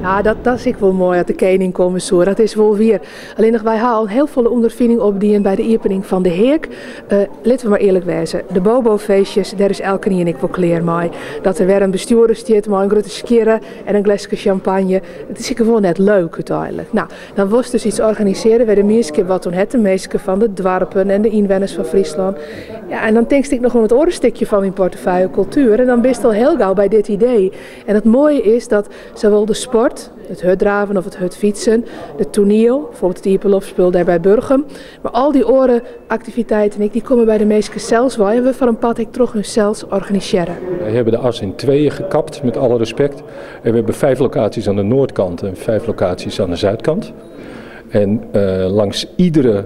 Ja, dat is ek wol moai as de kening komme soe. Dat is wol wier. Allinnich wy ha al hiel folle ûnderfining opdien by de iepening fan de Heak. Litte we mar earlik wêze, de bobofeestjes, dêr is elkenien ek wol klear mei. Dat der wer in bestjoerder stiet mei in grutte skjirre en in gleske sjampanje, it is ek gewoan net leuk úteinlik. No, dan wolst dus iets organisearje wêr de mienskip wat oan hat, de minsken fan de doarpen en de ynwenners fan Fryslân. Ja, en dan tinkst ek noch oan it oare stikje fan dyn portefeuille, kultuer, en dan bist al hiel gau by dit idee. En it moaie is dat sawol de sport, it hurddraven of it hurdfytsen, de toaniel, bijvoorbeeld it iepenloftspul dêr by Burgum, mar al dy oare aktiviteiten ek, dy komme by de minsken sels wei en wurde foar in part ek troch hunsels organisearre. Wij hebben de as in tweeën gekapt, met alle respect. En we hebben vijf locaties aan de noordkant en vijf locaties aan de zuidkant. En langs iedere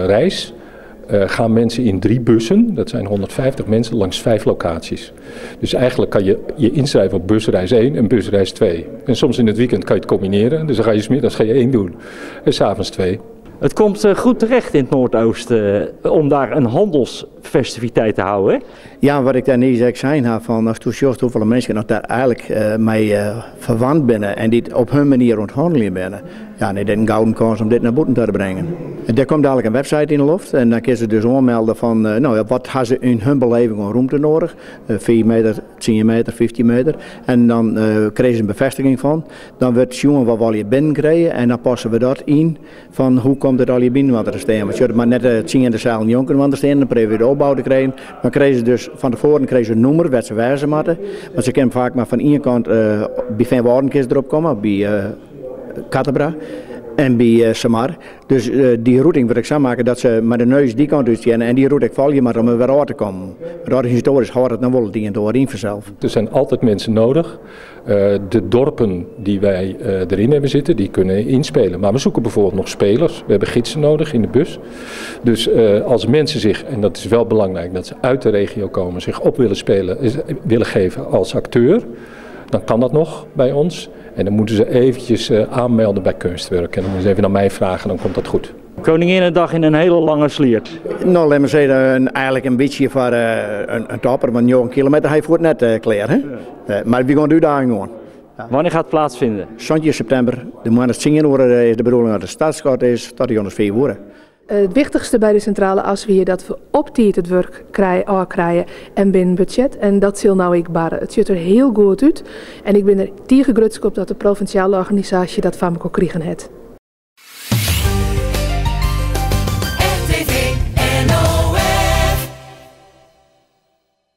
reis gaan mensen in drie bussen, dat zijn 150 mensen, langs vijf locaties. Dus eigenlijk kan je je inschrijven op busreis 1 en busreis 2. En soms in het weekend kan je het combineren, dus dan ga je 's middags ga je 1 doen en 's avonds 2. Het komt goed terecht in het Noordoosten om daar een handelsfestiviteit te houden, hè? Ja, wat ik dêr niis ek sein ha, fan asto sjochst hoefolle minsken noch dêr eigenlik mei ferwant binne en dy't op hun manier oan it hanneljen binne, ja, dan is dit in gouden kâns om dit nei bûten ta te bringen. Der komt dadelijk in website yn de loft en dan kinne se dus oanmelde fan, no ja, wat ha se yn hun beleving oan rûmte noadich, 5 meter, 10 meter, 15 meter, en dan krije se in befêstiging fan. Dan wurdt sjoen wat wolle je binnen krije en dan passe we dat yn fan hoe komt it allegear byinoar te stean. Want sjoch, it moat net tsien deselde njonken inoar te stean, dan probearje we de opbou te krijen. Dan krije se dus fan tefoaren krije se in nûmer wêr't se wêze moatte. Want se kinne faak mar fan ien kant, by Feanwâlden kinne se derop komme, by Kattenbra en by Samar. Dus dy rûting wurdt ek sa makke dat se mei de neus dy kant út steane en dy rûte ek folgje moatte om der wer ôf te kommen. Want organisatoarysk hâldt it noch wol it ien it oar yn fansels. Er zijn altijd mensen nodig. De dorpen die wij erin hebben zitten, die kunnen inspelen. Maar we zoeken bijvoorbeeld nog spelers. We hebben gidsen nodig in de bus. Dus als mensen zich, en dat is wel belangrijk, dat ze uit de regio komen, zich op willen spelen, willen geven als acteur, dan kan dat nog bij ons. En dan moeten ze eventjes aanmelden bij Keunstwurk. En dan moeten ze even naar mij vragen, dan komt dat goed. Koninginnedag in een hele lange sliert. Nou, laat me zeggen, eigenlijk een beetje voor een topper, want 9 kilometer hij voert net klaar. Hè? Ja. Maar we gaan de uitdaging gewoon. Ja. Wanneer gaat het plaatsvinden? 17 september, de maand 10 uur is de bedoeling dat de startschot is, tot die 104 uur. Het wichtichste by de Sintrale As wie dat we op tiid it wurk ôfkrije en binnen budzjet. En dat sil no ek barre. It sjocht der hiel goed út en ik bin der tige grutsk op dat de provinsjale organisaasje dat foar mekoar krigen hat.